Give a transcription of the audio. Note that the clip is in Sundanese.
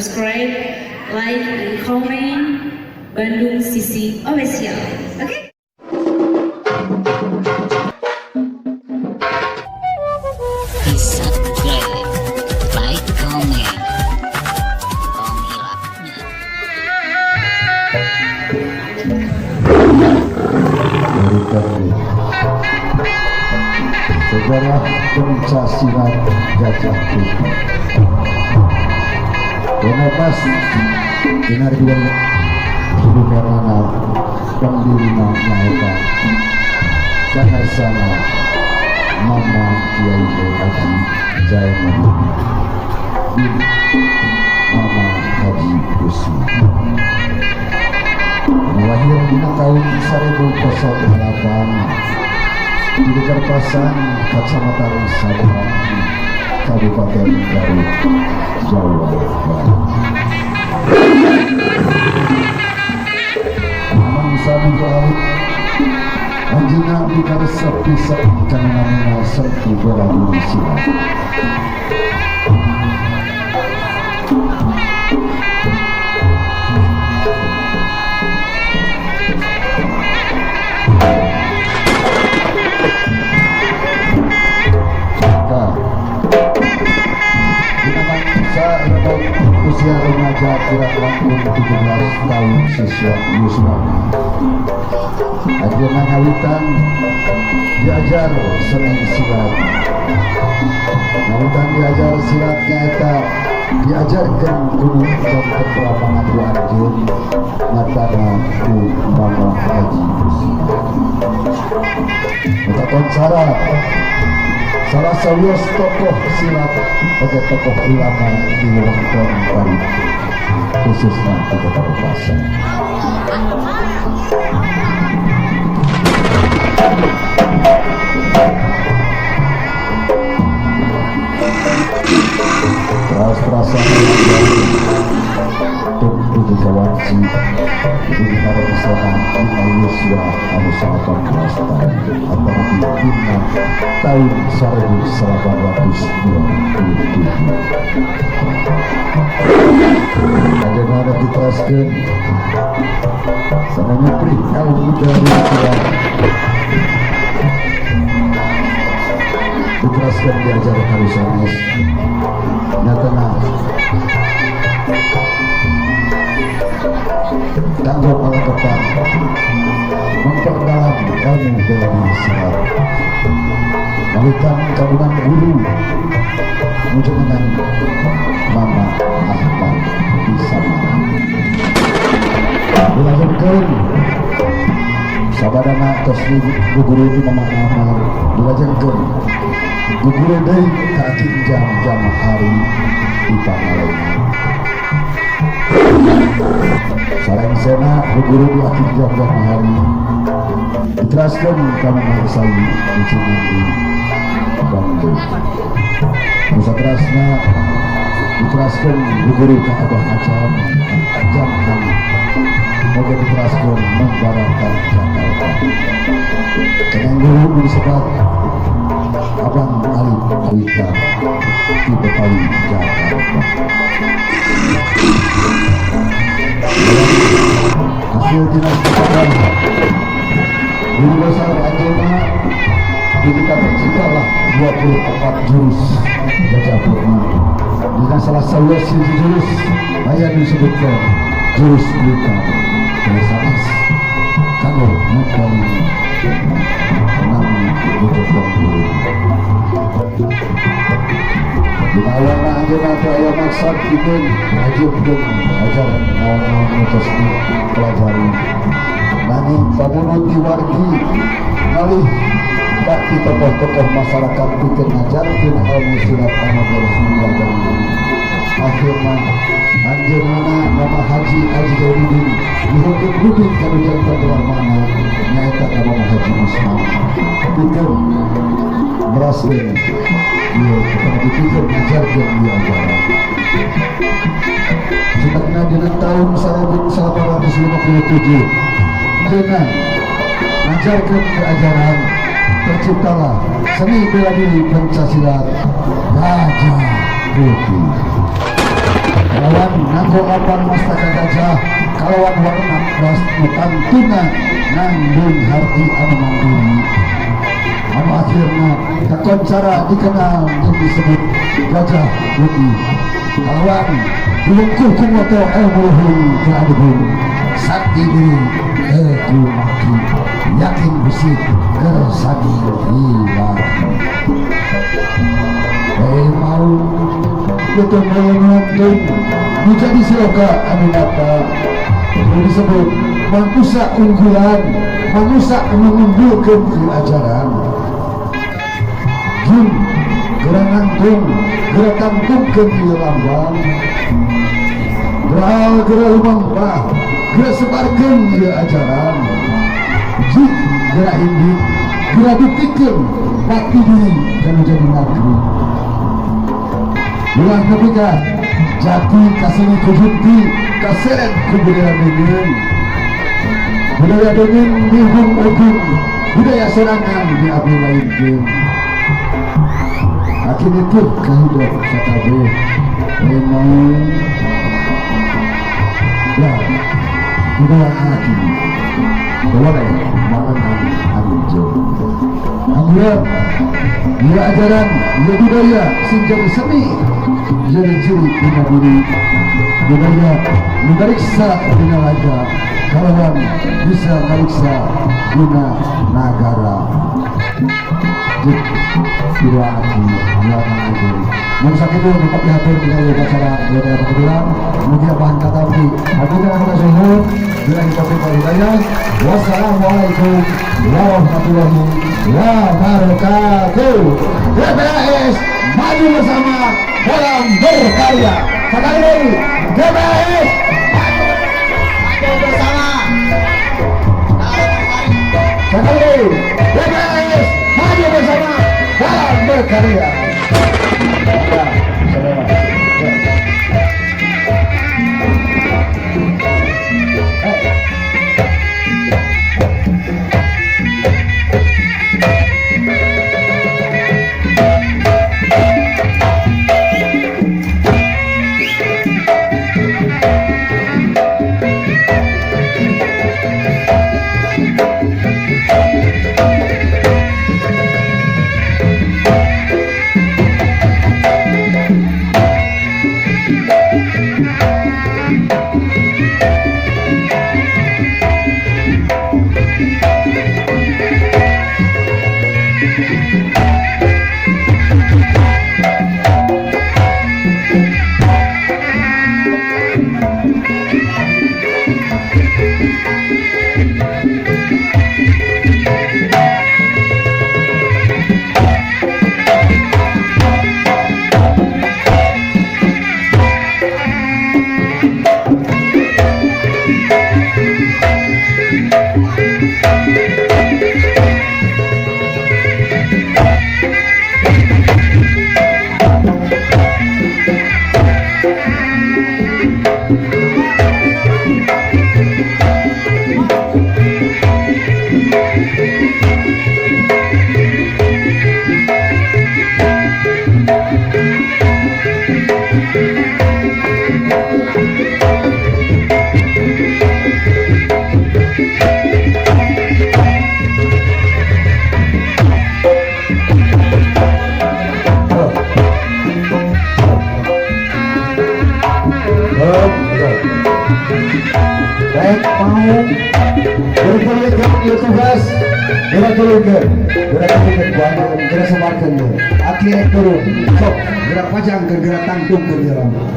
Subscribe, like, and comment Bandung Sisi Official. Oke? Di subscribe, like, comment, tong hilapnya. Dari sejarah pencak silat Gajah Putih. Pas dina 2006 pendirina nyaeta Kangarsana Mama Kiai Haji Zainuddin bin Mama Haji Usman. Lahir dina tahun 1008 di Gegerpasan, Kecamatan Saguhan, Kabupaten Garut, Jawa Barat. Mangsa minggu alit anjeunna mikaresep pisan kana namina seni bela diri silat. Dina mangsa usia remaja kurang langkung 17 tahun siswa yuswana, anjeunna ngawitan diajar seni silat. Ngawitan diajar silat nyaeta diajarkan kudu janten lapangan ku anjeun, nyatana ku Mama Haji Usman. Eta Konsara salah sawios tokoh silat oge tokoh ulama di wewengkon Garut, khususnya di Kota Pasar. Teras-terasan tumpu di kawanci di Sana dina yuswa anu 18 tahun atau dina tahun 1827. Bagaimana diteraskan sama nyupri ilmu dari silat, diteraskan diajar harusanes nyatana kanggo palangkepan memperdalam ilmu bela diri silat. Ngawitan kagungan guru dengan Mama Ahmad Bisama. Dilajengkeun sabadana tos guguru di Mama Ahmad, dilajengkeun guguru deui ka Aki Jam Jam Hari di Pangalengan. Salengsena guguru di Aki Jam Jam Hari, diteraskeun ka Mama Isayi di Cimandi, Bandung. Nusa terasna diteraskeun guguru ka Abah Ajam Jam Hari, oge diteraskeun membara ka Jakarta. Dengan guru disebut Abang Alif Wika di Betawi, Jakarta. Hasil dinas kepada guru besar anjeunna ketika terciptalah 24 jurus Gajah Putih. Dina salah satu hiji jurus aya disebutkan jurus Wika sanes kanggo ngepali nami Bojong Guru. Dina awalna anjeunna teu aya maksad pikeun ngajieupkeun ajaran naon-naon nu tos dipelajari, nanging pamunut ti wargi malih ka ti tokoh-tokoh masyarakat pikeun ngajarkeun ilmu silat anu beresmi diri. Akhirna anjeunna Mama Haji Haji Jainuddin nyuhunkeun ruding ka nu janten Brahmana, nyaeta ka Mama Haji Usman, pikeun meraskeun ieu kepada dipikeun ngajarkeun ieu ajaran. Sebenarnya dina tahun 1857 anjeunna ngajarkeun ajaran, terciptalah seni bela diri pencak silat Gajah Putih. Kalawan nganggo lambang mastaka gajah kalawan warna das nu tantuna ngandung harti anu mandiri, anu akhirna kakoncara dikenal jeung disebut Gajah Putih. Kalawan dilungkuh ku moto ilmu luhung ke adigung, sakti diri teu kumaki, yakin besi kersani ilahi. Eh, mau itu nonton menjadi siloka anu mata nu disebut manusia unggulan, manusia anu ngunggulkeun ieu ajaran. Jung geura nangtung, geura tangtungkeun ieu lambang, geura geura lumampah, geura sebarkeun ieu ajaran. Jik geura indik, geura buktikeun bakti diri kanu jadi nagri. Ulah nepi ka jati kasini ku junti, kaseret ku budaya deungeun. Budaya deungeun dihubung-hubung, budaya sorangan diabdi lainkeun. Akhirnya tuh kahidup sakabeh memang ya budaya aki boleh mangan anjeun. Angguran ya ajaran ya budaya sing jadi seni, jadi ciri dina diri budaya nu gariksa dina raga kalawan bisa ngariksa dina nagara. Jik dua aki dua anjeun. Mun sakitu nu kapihatur dina ieu acara budaya kebetulan mugia bahan katampi. Hapunten anu kasuhun. Billahi taufiq wal hidayah. Wassalamualaikum warahmatullahi wabarakatuh. GPAS maju bersama dalam berkarya. Sekali lagi, GPAS maju bersama dalam berkarya. Sekali lagi, GPAS maju bersama dalam berkarya. Ya, saudara. Ya. Eh. Oh. Oh, betul. Baik, mau berkuliah ieu tugas, geura tulungkeun, geura tulungkeun ku anjeun, geura sebarkeun ieu. Aki rek turun, sok geura pajangkeun, geura tangtungkeun ieu lambang.